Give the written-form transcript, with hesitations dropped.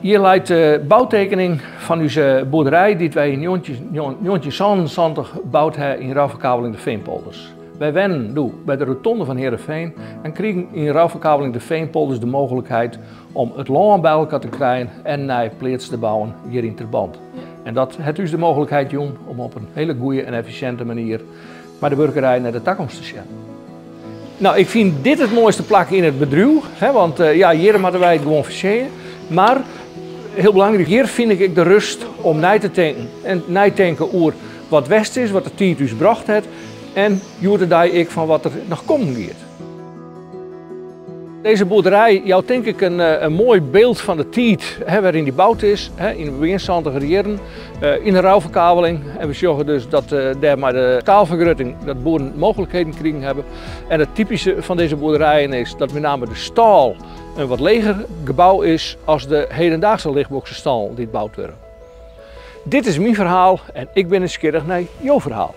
Hjir leit de boutekening fan ús boerderij dy't wy yn 1977 boud ha yn ruilferkaveling de Veenpolders. Wy wennen doe by de rotonde fan Heerenveen en krigen yn ruilferkaveling de Veenpolders de mooglikheid om it lân by elkoar te krijen en nije pleats te bouwen hjir yn Terbant. En dat hat ús de mooglikheid jûn om op in hiele goede en effisjinte manier mei de buorkerij nei de takomst te sjen. No, ik fyn dit it moaiste plak yn it bedriuw, hè, want ja, hjir moatte wy it gewoan fersjen. Mar, hiel belangryk, hjir fyn ik ek de rêst om nei te tinken. En neitinke oer wat west is, wat de tiid ús brocht hat en hjoed-de-dei ek fan wat der noch kommen giet. Dizze boerderij jout tink ik in moai byld fan de tiid wêryn dy boud is, yn de begjin santiger jierren, yn de ruilferkaveling. En we sjogge dus dat dêr mei de skaalfergrutting dat boeren mooglikheden krigen hawwe. En it typyske fan dizze boerderijen is dat met name de stâl in wat leger gebou is as de hedendaagse lichtboksestâlen dy't boud wurde. Dit is myn ferhaal en ik bin nijsgjirrich nei jo ferhaal.